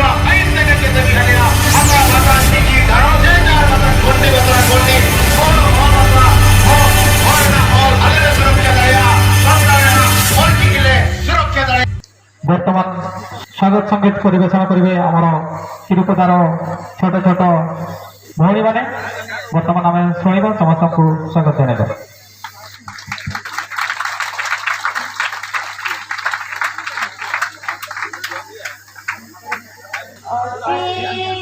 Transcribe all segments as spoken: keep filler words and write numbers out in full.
ᱟᱹᱭᱤᱱ ᱛᱮᱜᱮ ᱪᱮᱛᱟᱱ ᱟᱞᱮᱭᱟ᱾ ᱟᱥᱲᱟ ᱵᱟᱛᱟᱱ, ᱪᱤᱠᱤ ᱫᱷᱟᱨᱚ, ᱡᱮ ᱡᱟᱦᱟᱸ ᱵᱟᱛᱟᱱ, ᱜᱚᱱᱰᱤ ᱵᱟᱛᱟᱱ, ᱜᱚᱱᱰᱤ, ᱦᱚᱲ, ᱦᱚᱲ ᱵᱟᱛᱟᱱ, ᱦᱚᱲ, ᱦᱚᱲ ᱨᱮᱱᱟᱜ ᱦᱚᱲ ᱟᱞᱮ ᱞᱮ ᱥᱩᱨᱚᱠᱠᱷᱟ ᱫᱟᱲᱮᱭᱟᱜᱼᱟ, ᱥᱟᱱᱛᱟᱲ ᱨᱮᱱᱟᱜ ᱚᱞ ᱪᱤᱠᱤ ᱞᱮ ᱥᱩᱨᱚᱠᱠᱷᱟ ᱫᱟᱲᱮᱭᱟᱜᱼᱟ। ବର୍ତ୍ତମାନ ସ୍ୱାଗତ ସଙ୍ଗୀତ ପରିବେଷଣ କରିବେ ଆମର ଚିରୁପଦାର ଛୋଟ ଛୋଟ ଭଉଣୀମାନେ। ବର୍ତ୍ତମାନ ଆମେ ଶୁଣିବା, ସମସ୍ତଙ୍କୁ ସ୍ୱାଗତ ଜଣାଇବା।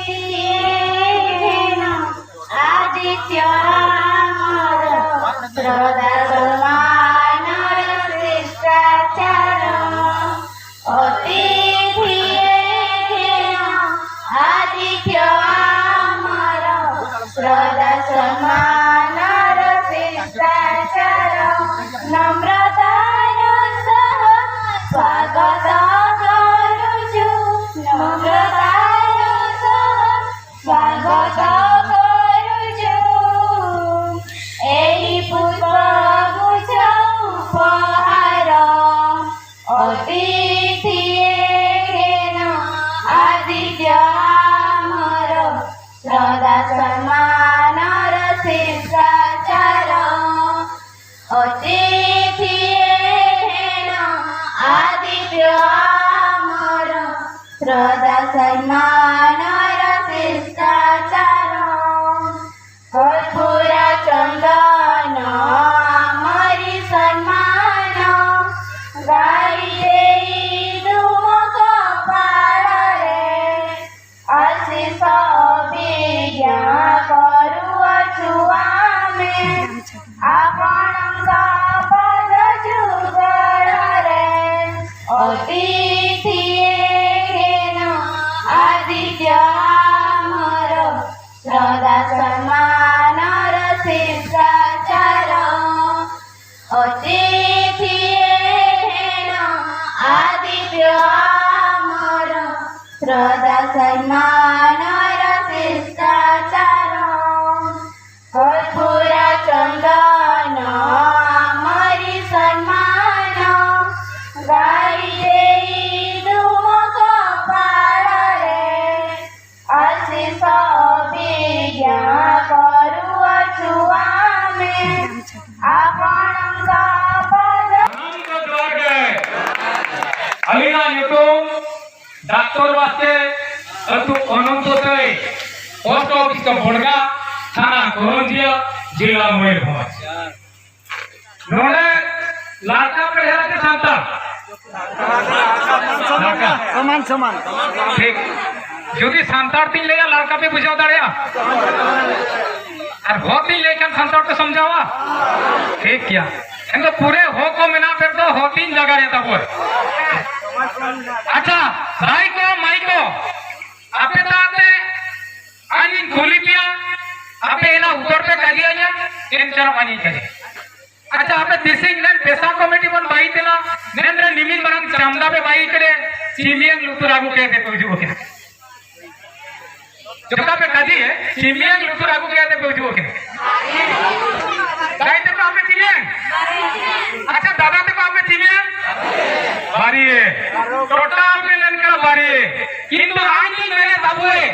ଅତିଥିହେନ ଆଦିତ୍ୟ ଆମର, ଶ୍ରଦ୍ଧା ସମ୍ମାନର ଶିଷ୍ଟାଚାର। ଅତିଥିହେନ ଆଦିତ୍ୟ ଆମର, ଶ୍ରଦ୍ଧା ସମ୍ମାନର ଶିଷ୍ଟାଚାର। ନମ୍ରତାର ସହ ସ୍ୱାଗତ କରୁଛୁ, ନମ୍ରତାର ସହ ସ୍ୱାଗତ କରୁଛୁ। ଏହି ପୁଷ୍ପଗୁଚ୍ଛ ଉପହାର। ଅତିଥିହେନ ଆଦିତ୍ୟ ଆମର, ଶ୍ରଦ୍ଧା ସମ୍ମାନର ଶିଷ୍ଟାଚାର। ଅତିଥିହେନ ଆଦିତ୍ୟ ଆମର, ଶ୍ରଦ୍ଧା ସମ୍ମାନର ଶିଷ୍ଟାଚାର। କର୍ପୂର ଚନ୍ଦନ ଆମରି ସମ୍ମାନ, ଗାଇ ଦେଇ ତୁମ କପାଳରେ ଆଶିଷ ଅଭିଜ୍ଞା କରୁଅଛୁ ଆମେ। ଆପଣଙ୍କ ପଦ ଯୁଗଳରେ ଅତିଥିହେନ ଆଦିତ୍ୟ ଆମର, ଶ୍ରଦ୍ଧା ସମ୍ମାନର ଶିଷ୍ଟାଚାର। ଅତିଥିହେନ ଆଦିତ୍ୟ ଆମର, ଶ୍ରଦ୍ଧା ସମ୍ମାନର ଶିଷ୍ଟାଚାର। କର୍ପୂର ଚନ୍ଦନ ଆମରି ସମ୍ମାନ, ଗାଇ ଦେଇ ତୁମ କପାଳରେ ᱰᱟᱠᱛᱚᱨ ᱵᱟᱥᱠᱮ, ᱟᱹᱛᱩ ᱚᱱᱚᱱᱛᱚ ᱛᱟᱹᱭ, ᱯᱳᱥᱴ ᱚᱯᱷᱤᱥ ᱠᱚ ᱵᱚᱲᱜᱟ, ᱛᱷᱟᱱᱟ ᱠᱚᱨᱚᱱᱡᱤᱭᱟᱹ, ᱡᱮᱞᱟ ᱢᱚᱭᱩᱨᱵᱷᱚᱸᱡᱽ᱾ ᱱᱚᱰᱮ ᱞᱟᱲᱠᱟ ᱯᱮ ᱰᱷᱮᱨᱟ ᱥᱮ ᱥᱟᱱᱛᱟᱲ? ᱞᱟᱲᱠᱟ᱾ ᱥᱚᱢᱟᱱ ᱥᱚᱢᱟᱱ᱾ ᱴᱷᱤᱠ᱾ ᱡᱩᱫᱤ ᱥᱟᱱᱛᱟᱲ ᱛᱤᱧ ᱞᱟᱹᱭᱟ, ᱞᱟᱲᱠᱟ ᱯᱮ ᱵᱩᱡᱷᱟᱹᱣ ᱫᱟᱲᱮᱭᱟᱜᱼᱟ? ᱟᱨ ᱦᱚ ᱛᱤᱧ ᱞᱟᱹᱭ ᱠᱷᱟᱱ ᱥᱟᱱᱛᱟᱲ ᱯᱮ ᱥᱚᱢᱡᱷᱟᱣᱟ? ᱴᱷᱤᱠ ᱜᱮᱭᱟ᱾ ᱮᱱᱠᱷᱟᱱ ᱯᱩᱨᱟᱹ ᱦᱚ ᱠᱚ ᱢᱮᱱᱟᱜ ᱯᱮ ᱫᱚ ᱦᱚ ᱛᱤᱧ ᱡᱟᱭᱜᱟ ᱨᱮ ᱛᱟᱵᱚ᱾ ᱟᱪᱪᱷᱟ, ᱫᱟᱭ ᱠᱚ, ᱢᱟᱭ ᱠᱚ, ᱟᱯᱮ ᱛᱟᱞᱟᱛᱮ ᱟᱹᱞᱤᱧ ᱠᱩᱞᱤ ᱯᱮᱭᱟ, ᱟᱯᱮ ᱮᱱᱟ ᱩᱛᱛᱚᱨ ᱯᱮ ᱠᱟᱡᱤ ᱟᱹᱧᱟ, ᱮᱱ ᱪᱟᱞᱟᱜ ᱟᱹᱞᱤᱧ ᱠᱟᱡᱮ᱾ ᱟᱪᱪᱷᱟ, ᱟᱯᱮ ᱛᱤᱥᱤᱧ ᱱᱮᱱ ᱯᱮᱥᱟ ᱠᱚᱢᱤᱴᱤ ᱵᱚᱱ ᱵᱟᱭᱤ ᱛᱮᱱᱟ, ᱱᱮᱱ ᱨᱮ ᱱᱤᱢᱤᱱ ᱢᱟᱨᱟᱝ ᱪᱟᱢᱫᱟ ᱯᱮ ᱵᱟᱭᱤ ᱠᱮᱫᱮ, ᱪᱤᱢᱤᱭᱟᱝ ᱞᱩᱛᱩᱨ ᱟᱹᱜᱩ ᱠᱮᱫᱮ ᱠᱚ ᱦᱤᱡᱩᱜ ᱠᱟᱱᱟ᱾ ᱡᱚᱠᱟ ᱯᱮ ᱠᱟᱡᱤ ᱮ, ᱪᱤᱢᱤᱭᱟᱝ ᱞᱩᱛᱩᱨ ᱟᱹᱜᱩ ᱠᱮᱫᱮ ᱠᱚ ᱦᱤᱡᱩᱜ ᱠᱟᱱᱟ᱾ ᱫᱟᱭ ᱛᱮᱠᱚ ᱟᱯᱮ ᱪᱤᱢᱤᱭᱟᱝ? ᱟᱪᱪᱷᱟ, ᱫᱟᱫᱟ ᱛᱮᱠᱚ ᱟᱯᱮ ᱪᱤᱢᱤᱭᱟᱝ? ᱵᱟᱨᱤᱭᱮ᱾ ᱴᱳᱴᱟᱞ ᱯᱮ ᱢᱮᱱ ᱠᱟᱱᱟ ᱵᱟᱨᱤᱭᱮ᱾ ᱠᱤᱱᱛᱩ ᱟᱡ ᱫᱚ ᱢᱮᱱᱮ ᱵᱟᱵᱩ ᱮ,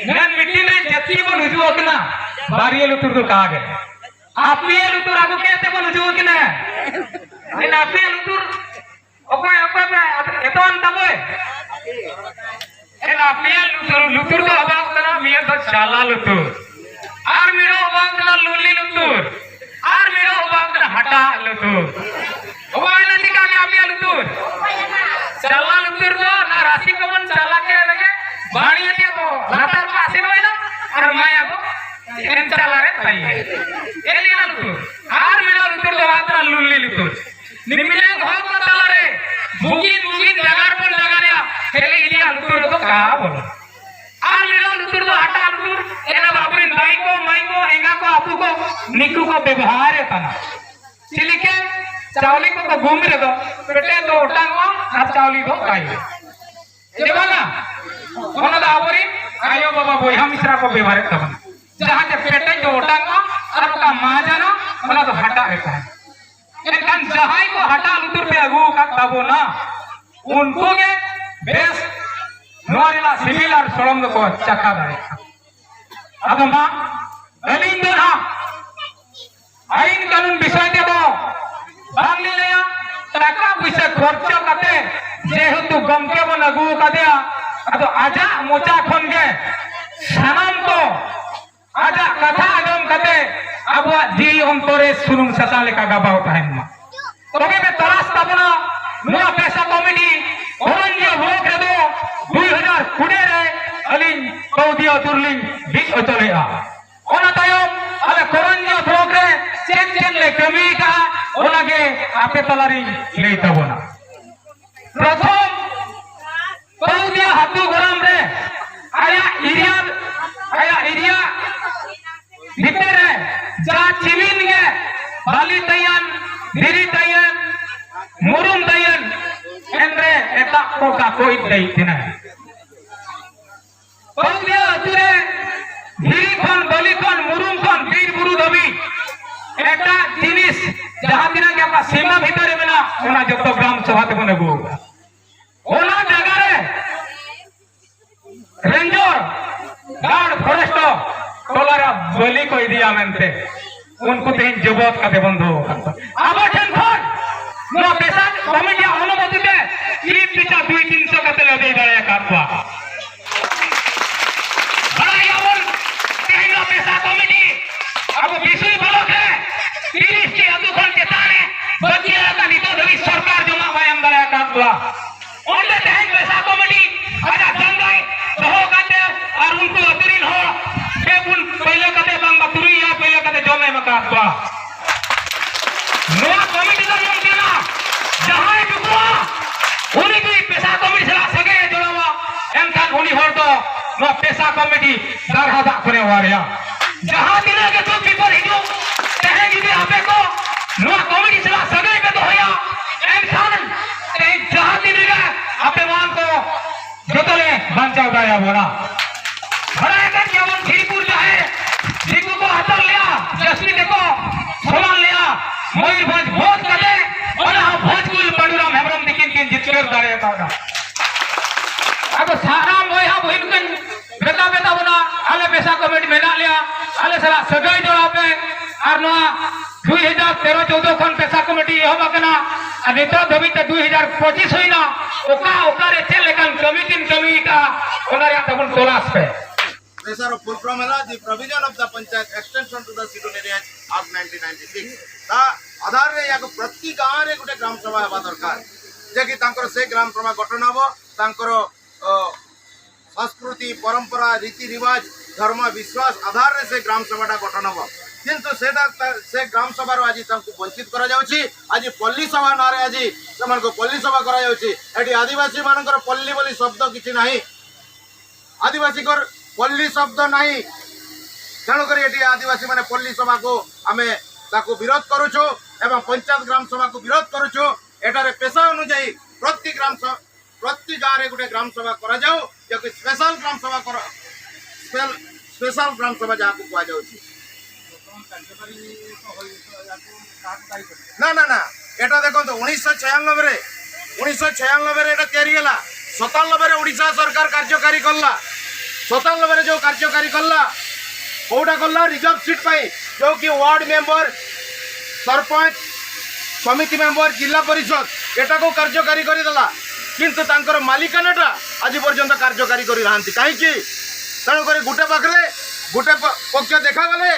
ᱢᱮᱱ ᱢᱤᱴᱤᱝ ᱨᱮ ᱡᱟᱹᱛᱤ ᱵᱚᱱ ᱦᱤᱡᱩᱜ ᱠᱟᱱᱟ᱾ ᱵᱟᱨᱤᱭᱮ ᱞᱩᱛᱩᱨ ᱫᱚ ᱠᱟᱜᱮ᱾ ᱟᱯᱮ ᱞᱩᱛᱩᱨ ᱟᱹᱜᱩ ᱠᱮᱫ ᱛᱮᱵᱚᱱ ᱦᱤᱡᱩᱜ ᱠᱟᱱᱟ᱾ ᱮᱱ ᱟᱯᱮ ᱞᱩᱛᱩᱨ ᱚᱠᱚᱭ, ᱚᱠᱚᱭ ᱯᱮ ᱮᱛᱚᱱ ᱛᱟᱵᱚᱭ? ᱮᱱ ᱟᱯᱮ ᱞᱩᱛᱩᱨ, ᱞᱩᱛᱩᱨ ᱫᱚ ᱦᱚᱵᱟᱜ ᱠᱟᱱᱟ, ᱢᱤᱭᱟᱹ ᱫᱚ ᱪᱟᱞᱟ ᱞᱩᱛᱩᱨ᱾ ᱟᱨ ᱢᱤᱫ ᱦᱚᱵᱟᱜ ᱠᱟᱱᱟ ᱞᱩᱞᱤ ᱞᱩᱛᱩᱨ᱾ ᱟᱨ ᱢᱤᱫ ᱦᱚᱵᱟᱜ ᱠᱟᱱᱟ ᱦᱟᱴᱟᱜ ᱞᱩᱛᱩᱨ᱾ ᱦᱚᱵᱟᱭ ᱞᱟᱹᱜᱤᱫ ᱠᱟᱱ ᱟᱯᱮ ᱞᱩᱛᱩᱨ᱾ ᱪᱟᱞᱟ ᱞᱩᱛᱩᱨ ᱫᱚ ᱚᱱᱟ ᱨᱟᱥᱤ ᱠᱚᱵᱚᱱ ᱪᱟᱞᱟ ᱠᱮᱫ ᱨᱮᱜᱮ ᱵᱟᱹᱲᱤᱡ ᱛᱮ ᱫᱚ ᱞᱟᱛᱟᱨ ᱯᱟᱥᱮ ᱦᱩᱭᱱᱟ ᱟᱨ ᱢᱟᱭᱟ ᱫᱚ ᱮᱱ ᱪᱟᱞᱟ ᱨᱮ ᱛᱟᱦᱮᱸ᱾ ᱮᱱ ᱞᱩᱛᱩᱨ᱾ ᱟᱨ ᱢᱤᱫ ᱞᱩᱛᱩᱨ ᱫᱚ ᱦᱚᱵᱟᱜ ᱠᱟᱱᱟ ᱞᱩᱞᱤ ᱞᱩᱛᱩᱨ᱾ ᱱᱤᱢᱤᱱᱟᱜ ᱦᱚᱲ ᱠᱚ ᱛᱟᱞᱟᱨᱮ ᱵᱩᱜᱤᱱ ᱵᱩᱜᱤᱱ ᱡᱟᱜᱟ ᱨᱮᱵᱚᱱ ᱡᱟᱜᱟ ᱨᱮᱭᱟ, ᱠᱷᱟᱹᱞᱤ ᱤᱧᱟᱜ ᱞᱩᱛᱩᱨ ᱨᱮᱫᱚ ᱠᱟ ᱵᱚᱞᱚ᱾ ᱟᱨ ᱢᱤᱫ ᱞᱩᱛᱩᱨ ᱫᱚ ᱦᱟᱴᱟᱜ ᱞᱩᱛᱩᱨ, ᱮᱱᱟ ᱵᱟᱵᱩᱨᱤᱱ ᱫᱟᱹᱭ ᱠᱚ, ᱢᱟᱹᱭ ᱠᱚ, ᱮᱸᱜᱟ ᱠᱚ, ᱟᱹᱯᱩ ᱠᱚ, ᱱᱤᱠᱩ ᱠᱚ ᱵᱮᱵᱚᱦᱟᱨᱮ ᱛᱟᱦᱮᱱᱟ᱾ ᱪᱮᱫ ᱞᱮᱠᱟ? ᱪᱟᱣᱞᱮ ᱠᱚᱠᱚ ᱜᱩᱢ ᱨᱮᱫᱚ ᱯᱮᱴᱮ ᱫᱚ ᱚᱴᱟᱝᱚᱜᱼᱟ ᱟᱨ ᱪᱟᱣᱞᱮ ᱫᱚ ᱠᱟᱭᱚᱜᱼᱟ᱾ ᱡᱮ ᱵᱟᱝᱟ, ᱚᱱᱟ ᱫᱚ ᱟᱵᱚᱨᱤᱱ ᱟᱭᱳ ᱵᱟᱵᱟ ᱵᱚᱭᱦᱟ ᱢᱤᱥᱨᱟ ᱠᱚ ᱵᱮᱵᱚᱦᱟᱨᱮᱫ ᱛᱟᱵᱚᱱᱟ᱾ ᱡᱟᱦᱟᱸ ᱛᱮ ᱯᱮᱴᱮᱡ ᱫᱚ ᱚᱴᱟᱝᱚᱜᱼᱟ ᱟᱨ ᱚᱠᱟ ᱢᱟᱡᱟᱱᱟ, ᱚᱱᱟ ᱫᱚ ᱦᱟᱴᱟᱜ ᱨᱮ ᱛᱟᱦᱮᱱᱟ᱾ ᱮᱱᱠᱷᱟᱱ ᱡᱟᱦᱟᱸᱭ ᱠᱚ ᱦᱟᱴᱟᱜ ᱞᱩᱛᱩᱨ ᱯᱮ ᱟᱹᱜᱩ ᱟᱠᱟᱫ ᱛᱟᱵᱚᱱᱟ, ᱩᱱᱠᱩ ᱜᱮ ᱵᱮᱥ ᱱᱚᱣᱟ ᱨᱮᱱᱟᱜ ᱥᱤᱵᱤᱞ ᱟᱨ ᱥᱚᱲᱚᱢ ᱫᱚᱠᱚ ᱪᱟᱠᱷᱟ ᱫᱟᱲᱮᱭᱟᱜᱼᱟ᱾ ᱟᱫᱚ ᱢᱟ, ᱟᱹᱞᱤᱧ ᱫᱚ ᱱᱟᱦᱟᱜ ᱟᱹᱭᱤᱱ ᱠᱟᱹᱱᱩᱱ ᱵᱤᱥᱚᱭ ᱛᱮᱫᱚ ᱵᱟᱝᱞᱤᱧ ᱞᱟᱹᱭᱟ, ᱴᱟᱠᱟ ᱯᱩᱭᱥᱟᱹ ᱠᱷᱚᱨᱪᱟ ᱠᱟᱛᱮ ᱡᱮᱦᱮᱛᱩ ᱜᱚᱢᱠᱮ ᱵᱚᱱ ᱟᱹᱜᱩ ᱟᱠᱟᱫᱮᱭᱟ, ᱟᱫᱚ ᱟᱡᱟᱜ ᱢᱚᱪᱟ ᱠᱷᱚᱱ ᱜᱮ ᱥᱟᱱᱟᱢ ᱠᱚ ᱟᱡᱟᱜ ᱠᱟᱛᱷᱟ ᱟᱸᱡᱚᱢ ᱠᱟᱛᱮ ᱟᱵᱚᱣᱟᱜ ᱡᱤᱣᱤ ᱚᱱᱛᱚᱨ ᱨᱮ ᱥᱩᱱᱩᱢ ᱥᱟᱥᱟᱝ ᱞᱮᱠᱟ ᱜᱟᱵᱟᱣ ᱛᱟᱦᱮᱱ ᱢᱟ᱾ ᱛᱚᱵᱮ ᱯᱮ ᱛᱟᱨᱟᱥ ᱛᱟᱵᱚᱱᱟ ᱱᱚᱣᱟ ᱯᱮᱥᱟ ᱠᱚᱢᱤᱴᱤ ᱠᱚᱨᱚᱧᱡᱤᱭᱟᱹ ᱵᱞᱚᱠ ᱨᱮᱫᱚ ᱫᱩᱭ ᱦᱟᱡᱟᱨ ᱠᱩᱲᱤ ᱨᱮ ᱟᱹᱞᱤᱧ ᱠᱟᱹᱣᱫᱤᱭᱟᱹ ᱟᱹᱛᱩ ᱨᱮᱞᱤᱧ ᱵᱤᱫ ᱦᱚᱪᱚ ᱞᱮᱫᱼᱟ᱾ ᱚᱱᱟ ᱛᱟᱭᱚᱢ ᱟᱞᱮ ᱠᱚᱨᱚᱧᱡᱤᱭᱟᱹ ᱵᱞᱚᱠ ᱨᱮ ᱪᱮᱫ ᱪᱮᱫ ᱞᱮ ᱠᱟᱹᱢᱤ ᱟᱠᱟᱫᱼᱟ, ᱚᱱᱟᱜᱮ ᱟᱯᱮ ᱛᱟᱞᱟᱨᱤᱧ ᱞᱟᱹᱭ ᱛᱟᱵᱚᱱᱟ᱾ ᱯᱨᱚᱛᱷᱚᱢ ᱠᱟᱹᱣᱫᱤᱭᱟᱹ ᱟᱹᱛᱩ ᱜᱚᱨᱟᱢ ᱨᱮ ᱟᱭᱟᱜ ᱮᱨᱤᱭᱟ, ᱟᱭᱟᱜ ᱮᱨᱤᱭᱟ ᱵᱷᱤᱛᱤᱨ ᱨᱮ ᱡᱟ ᱪᱤᱢᱤᱱ ᱜᱮ ᱵᱟᱞᱤ ᱛᱟᱭᱟᱱ, ᱫᱷᱤᱨᱤ ᱛᱟᱭᱟᱱ, ᱢᱩᱨᱩᱢ ᱛᱟᱭᱟᱱ, ᱮᱱᱨᱮ ᱮᱴᱟᱜ ᱠᱚ ᱠᱟᱠᱚ ᱤᱫ ᱫᱟᱭ ᱛᱤᱱᱟᱹᱜ᱾ ᱠᱟᱹᱣᱫᱤᱭᱟᱹ ᱟᱹᱛᱩ ᱨᱮ ᱫᱷᱤᱨᱤ ᱠᱷᱚᱱ, ᱵᱟᱹᱞᱤ ᱠᱷᱚᱱ, ᱢᱩᱨᱩᱢ ᱠᱷᱚᱱ, ᱵᱤᱨ ᱵᱩᱨᱩ ᱫᱷᱟᱹᱵᱤᱡ ᱮᱴᱟᱜ ᱡᱤᱱᱤᱥ ᱡᱟᱦᱟᱸ ᱛᱤᱱᱟᱹᱜ ᱜᱮ ᱟᱵᱚᱣᱟᱜ ᱥᱤᱢᱟᱹ ᱵᱷᱤᱛᱟᱹᱨ ᱨᱮ ᱢᱮᱱᱟᱜ, ᱚᱱᱟ ᱡᱚᱛᱚ ᱜᱨᱟᱢ ᱥᱚᱵᱷᱟ ᱛᱮᱵᱚᱱ ᱟᱹᱜᱩ ᱟᱠᱟᱫᱟ᱾ ᱚᱱᱟ ᱡᱟᱭᱜᱟ ᱨᱮ ᱨᱮᱧᱡᱚᱨ, ᱜᱟᱨᱰ, ᱯᱷᱚᱨᱮᱥᱴ ᱴᱚᱞᱟ ᱨᱮ ᱵᱟᱹᱞᱤ ᱠᱚ ᱤᱫᱤᱭᱟ ᱢᱮᱱᱛᱮ ᱩᱱᱠᱩ ᱛᱮᱦᱮᱧ ᱡᱚᱵᱚᱛ ᱠᱟᱛᱮ ᱵᱚᱱ ᱫᱚᱦᱚ ᱟᱠᱟᱫ ᱠᱚᱣᱟ᱾ ᱟᱵᱚ ᱴᱷᱮᱱ ᱠᱷᱚᱱ ᱱᱚᱣᱟ ᱯᱮᱥᱟ ᱠᱚᱢᱤᱴᱤᱭᱟᱜ ᱚᱱᱩᱢᱚᱛᱤ ᱛᱮ ᱪᱤᱯ ᱯᱤᱪᱷᱟ ᱫᱩᱭ ᱛᱤᱱᱥᱚ ᱠᱟᱛᱮ ᱞᱮ ᱟᱹᱫᱟᱹᱭ ᱫᱟᱲᱮ ᱟᱠᱟᱫ ᱠᱚᱣᱟ᱾ ᱵᱟᱲᱟᱭ ᱜᱮᱭᱟᱵᱚᱱ, ᱛᱮᱦᱮᱧ ᱱᱚᱣᱟ ᱯᱮᱥᱟ ᱠᱚᱢᱤᱴᱤ ᱟᱵᱚ ᱵᱤᱥᱩᱭ ᱵᱞᱚᱠ ᱨᱮ ᱛᱤᱨᱤᱥ ᱴᱤ ᱟᱹᱛᱩ ᱠᱷᱚᱱ ᱪᱮᱛᱟᱱ ᱨᱮ ᱵᱟᱹᱠᱤ ᱟᱠᱟᱱ ᱱᱤᱛᱚᱜ ᱫᱷᱟᱹᱵᱤᱡ ᱥᱚᱨᱠᱟᱨ ᱡᱚᱢᱟᱜ ᱵᱟᱭ ᱮᱢ ᱫᱟᱲᱮ ᱟᱠᱟᱫ ᱠᱚᱣᱟ᱾ ᱚᱸᱰᱮ ᱛᱮᱦᱮᱧ ᱯᱮᱥᱟ ᱠᱚᱢᱤᱴᱤ ᱟᱡᱟᱜ ᱡᱟᱸᱜᱟᱭ ᱫᱚᱦᱚ ᱠᱟᱛᱮ ᱟᱨ ᱩᱱᱠᱩ ᱟᱹᱛᱩ ᱨᱤᱱ ᱦᱚᱲ ᱯᱮ ᱯᱩᱱ ᱯᱟᱹᱭᱞᱟᱹ ᱠᱟᱛᱮ ᱵᱟᱝ ᱵᱟ ᱛᱩᱨᱩᱭ ᱯᱟᱹᱭᱞᱟᱹ ᱠᱟᱛᱮ ᱡᱚᱢ ᱮᱢ ᱟᱠᱟᱫ ᱠᱚᱣᱟ᱾ ᱱᱚᱣᱟ ᱠᱚᱢᱤᱴᱤ ᱫᱚ ᱱᱚᱝᱠᱟᱱᱟ, ᱡᱟᱦᱟᱸᱭ ᱰᱩᱵᱩᱜᱼᱟ ᱩᱱᱤ ᱡᱩᱫᱤ ᱯᱮᱥᱟ ᱠᱚᱢᱤᱴᱤ ᱥᱟᱞᱟᱜ ᱥᱟᱹᱜᱟᱹᱭ ᱮ ᱡᱚᱲᱟᱣᱟ, ᱮᱱᱠᱷᱟᱱ ᱩᱱᱤ ᱦᱚᱲ ᱫᱚ ᱱᱚᱣᱟ ᱯᱮᱥᱟ ᱠᱚᱢᱤᱴᱤ ᱫᱟᱨᱦᱟ ᱫᱟᱜ ᱠᱚᱨᱮ ᱚᱣᱟᱨᱮᱭᱟ᱾ ᱡᱟᱦᱟᱸ ᱛᱤᱱᱟᱹᱜ ᱜᱮ ᱫᱩᱠ ᱵᱤᱯᱚᱫ ᱦᱤᱡᱩᱜ, ᱛᱮᱦᱮᱧ ᱡᱩᱫᱤ ᱟᱯᱮ ᱠᱚ ᱱᱚᱣᱟ ᱠᱚᱢᱤᱴᱤ ᱥᱟᱞᱟᱜ ᱥᱟᱹᱜᱟᱹᱭ ᱯᱮ ᱫᱚᱦᱚᱭᱟ, ᱮᱱᱠᱷᱟᱱ ᱛᱮᱦᱮᱧ ᱡᱟᱦᱟᱸ ᱛᱤᱱ ᱨᱮᱜᱮ ᱟᱯᱮ ᱢᱟᱱ ᱠᱚ ᱡᱚᱛᱚ ᱞᱮ ᱵᱟᱧᱪᱟᱣ ᱫᱟᱲᱮᱭᱟᱵᱚᱱᱟ᱾ ᱵᱟᱲᱟᱭ ᱟᱠᱟᱫ ᱜᱮᱭᱟᱵᱚᱱ ᱥᱨᱤᱯᱩᱨ ᱡᱟᱦᱮᱨ ᱫᱤᱠᱩ ᱠᱚ ᱦᱟᱛᱟᱣ ᱞᱮᱜᱼᱟ, ᱡᱟᱹᱥᱛᱤ ᱛᱮᱠᱚ ᱥᱚᱢᱟᱱ ᱞᱮᱜᱼᱟ᱾ ᱢᱚᱭᱩᱨᱵᱷᱚᱸᱡᱽ ᱵᱷᱳᱴ ᱠᱟᱛᱮ ᱚᱱᱟ ᱦᱚᱸ ᱵᱷᱚᱸᱡᱽ ᱠᱩᱞ ᱯᱟᱸᱰᱩᱨᱟᱢ ᱦᱮᱢᱵᱨᱚᱢ ᱛᱤᱠᱤᱱ ᱠᱤᱱ ᱡᱤᱛᱠᱟᱹᱨ ᱫᱟᱲᱮ ᱟᱠᱟᱫᱟ᱾ ᱟᱫᱚ ᱥᱟᱱᱟᱢ ᱵᱚᱭᱦᱟ ᱵᱚᱦᱤᱱ ᱠᱤᱱ ᱢᱮᱛᱟ ᱯᱮ ᱛᱟᱵᱚᱱᱟ, ᱟᱞᱮ ᱯᱮᱥᱟ ᱠᱚᱢᱤᱴᱤ ᱢᱮᱱᱟᱜ ᱞᱮᱭᱟ, ᱟᱞᱮ ᱥᱟᱞᱟᱜ ᱥᱟᱹᱜᱟᱹᱭ ᱡᱚᱲᱟᱣ ᱯᱮ᱾ ᱟᱨ ᱱᱚᱣᱟ ᱫᱩᱭ ᱦᱟᱡᱟᱨ ᱛᱮᱨᱚ ᱪᱳᱣᱫᱚ ᱠᱷᱚᱱ ᱯᱮᱥᱟ ᱠᱚᱢᱤᱴᱤ ᱮᱦᱚᱵ ᱟᱠᱟᱱᱟ᱾ ᱟᱨ ᱱᱤᱛᱚᱜ ᱫᱷᱟᱹᱵᱤᱡ ᱛᱮ ᱫᱩᱭ ᱦᱟᱡᱟᱨ ᱯᱚᱸᱪᱤᱥ ᱦᱩᱭᱱᱟ᱾ ᱚᱠᱟ ᱚᱠᱟᱨᱮ ᱪᱮᱫ ᱞᱮᱠᱟᱱ ᱠᱟᱹᱢᱤ ᱠᱤᱱ ᱠᱟᱹᱢᱤ ᱟᱠᱟᱫᱼᱟ, ᱚᱱᱟ ᱨᱮᱭᱟᱜ ᱛᱟᱵᱚᱱ ᱛᱚᱞᱟᱥ ᱯᱮ᱾ ᱯᱮᱥᱟᱨ ᱯᱷᱩᱞ ᱯᱷᱨᱚᱢ ᱦᱮᱞᱟ the provision of the panchayat extension to the scheduled area ᱟᱯ ᱱᱟᱭᱤᱱᱴᱤᱱ ᱱᱟᱭᱤᱱᱴᱤ ᱥᱤᱠᱥ ᱫᱟ ᱟᱫᱷᱟᱨ ᱨᱮ ᱭᱟᱠᱚ ᱯᱨᱚᱛᱤ ᱜᱟᱶ ᱨᱮ ᱜᱚᱴᱮ ᱜᱨᱟᱢ ᱥᱚᱵᱷᱟ ᱦᱮᱵᱟ ᱫᱚᱨᱠᱟᱨ, ᱡᱮ ᱠᱤ ତାଙ୍କର ସେ ଗ୍ରାମ ସଭା ଗଠନ ହବ। ତାଙ୍କର ଅ, ସଂସ୍କୃତି ପରମ୍ପରା ରୀତି ରିୱାଜ ଧର୍ମ ବିଶ୍ୱାସ ଆଧାରରେ ସେ ଗ୍ରାମ ସଭାଟା ଗଠନ ହବ। କିନ୍ତୁ ସେଟା ତା- ସେ ଗ୍ରାମ ସଭାରୁ ଆଜି ତାଙ୍କୁ ବଞ୍ଚିତ କରାଯାଉଛି। ଆଜି ପଲ୍ଲୀ ସଭା ନାଁରେ ଆଜି ସେମାନଙ୍କୁ ପଲ୍ଲୀ ସଭା କରାଯାଉଛି। ଏଠି ଆଦିବାସୀ ମାନଙ୍କର ପଲ୍ଲୀ ବୋଲି ଶବ୍ଦ କିଛି ନାହିଁ। ଆଦିବାସୀଙ୍କର ପଲ୍ଲୀ ଶବ୍ଦ ନାହିଁ। ତେଣୁକରି ଏଠି ଆଦିବାସୀମାନେ ପଲ୍ଲୀ ସଭାକୁ ଆମେ ତାକୁ ବିରୋଧ କରୁଛୁ ଏବଂ ପଞ୍ଚାୟତ ଗ୍ରାମ ସଭାକୁ ବିରୋଧ କରୁଛୁ। ଏଠାରେ ପେସା ଅନୁଯାୟୀ ପ୍ରତି ଗ୍ରାମ ସ- ପ୍ରତି ଗାଁରେ ଗୋଟେ ଗ୍ରାମ ସଭା କରାଯାଉ, ଯାହାକୁ ସ୍ପେଶାଲ ଗ୍ରାମ ସଭା କର- ସ୍ପେଲ- ସ୍ପେଶାଲ ଗ୍ରାମ ସଭା ଯାହାକୁ କୁହାଯାଉଛି। ନା ନା ନା, ଏଟା ଦେଖନ୍ତୁ, ଉଣେଇଶହ ଛୟାନବେରେ ଉଣେଇଶହ ଛୟାନବେରେ ଏଟା ତିଆରି ହେଲା। ସତାନବେରେ ଓଡ଼ିଶା ସରକାର କାର୍ଯ୍ୟକାରୀ କଲା। ସତାନବେରେ ଯୋଉ କାର୍ଯ୍ୟକାରୀ କଲା, କୋଉଟା କଲା? ରିଜର୍ଭ ସିଟ୍ ପାଇଁ, ଯୋଉ କି ୱାର୍ଡ ମେମ୍ବର, ସରପଞ୍ଚ, ସମିତି ମେମ୍ବର, ଜିଲ୍ଲା ପରିଷଦ, ଏଟାକୁ କାର୍ଯ୍ୟକାରୀ କରିଦେଲା। କିନ୍ତୁ ତାଙ୍କର ମାଲିକାନାଟା ଆଜି ପର୍ଯ୍ୟନ୍ତ କାର୍ଯ୍ୟକାରୀ କରିନାହାନ୍ତି। କାହିଁକି? ତେଣୁକରି ଗୋଟେ ପାଖରେ ଗୋଟେ ପ- ପକ୍ଷ ଦେଖାଗଲେ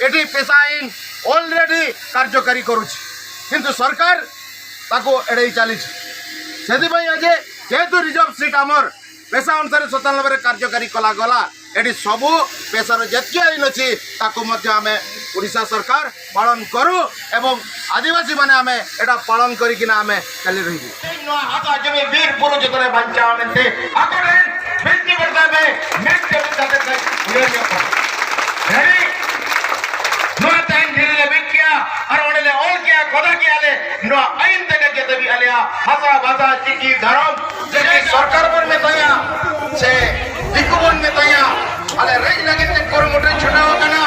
ଏଠି ପେସା ଆଇନ ଅଲରେଡି କାର୍ଯ୍ୟକାରୀ କରୁଛି, କିନ୍ତୁ ସରକାର ତାକୁ ଏଡ଼େଇ ଚାଲିଛି। ସେଥିପାଇଁ ଆଜି ଯେହେତୁ ରିଜର୍ଭ ସିଟ୍ ଆମର ପେସା ଅନୁସାରେ ସତାନବେରେ କାର୍ଯ୍ୟକାରୀ କଲାଗଲା, ଏଠି ସବୁ ପେସାର ଯେତିକି ଆଇନ ଅଛି ତାକୁ ମଧ୍ୟ ଆମେ ଓଡ଼ିଶା ସରକାର ପାଳନ କରୁ ଏବଂ ଆଦିବାସୀମାନେ ଆମେ ଏଟା ପାଳନ କରିକିନା ଆମେ ଚାଲି ରହିବୁ। ᱱᱚᱣᱟ ᱦᱟᱥᱟ ᱡᱚᱢᱤ ᱵᱤᱨ ᱵᱩᱨᱩ ᱡᱚᱛᱚ ᱞᱮ ᱵᱟᱧᱪᱟᱣ ᱢᱮᱱᱛᱮ ᱟᱠᱚ ᱴᱷᱮᱱ ᱵᱤᱱᱛᱤ ᱵᱟᱨᱛᱟ ᱯᱮ ᱢᱮᱱᱛᱮ ᱢᱮᱛᱟᱫᱮ ᱠᱷᱟᱱ ᱩᱭᱦᱟᱹᱨ ᱧᱚᱜ ᱠᱟᱱᱟ᱾ ᱦᱮᱸ? ᱱᱚᱣᱟ ᱛᱟᱭᱚᱢ ᱫᱷᱤᱨᱤ ᱞᱮ ᱵᱤᱫ ᱠᱮᱜᱼᱟ ᱟᱨ ᱚᱸᱰᱮ ᱞᱮ ᱚᱞ ᱠᱮᱜᱼᱟ, ᱠᱚᱫᱟ ᱠᱮᱜᱼᱟ ᱞᱮ᱾ ᱱᱚᱣᱟ ᱟᱭᱤᱱ ᱛᱮᱜᱮ ᱡᱮᱛᱮ ᱵᱤ ᱟᱞᱮᱭᱟᱜ ᱦᱟᱥᱟ ᱵᱷᱟᱥᱟ ᱪᱤᱠᱤ ᱫᱷᱚᱨᱚᱢ ᱡᱮ ᱥᱚᱨᱠᱟᱨ ᱵᱚᱱ ᱢᱮᱛᱟᱭᱟ ᱥᱮ ᱫᱤᱠᱩ ᱵᱚᱱ ᱢᱮᱛᱟᱭᱟ, ᱟᱞᱮ ᱨᱮᱡ ᱞᱟᱹᱜᱤᱫ ᱛᱮ ᱠᱩᱨᱩᱢᱩᱴᱩ ᱪᱷᱩᱴᱟᱹᱣ ᱟᱠᱟᱱᱟ᱾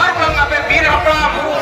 ᱟᱨ ᱵᱟᱝ ᱟᱯᱮ ᱵᱤᱨ ᱦᱟᱯᱲᱟᱢ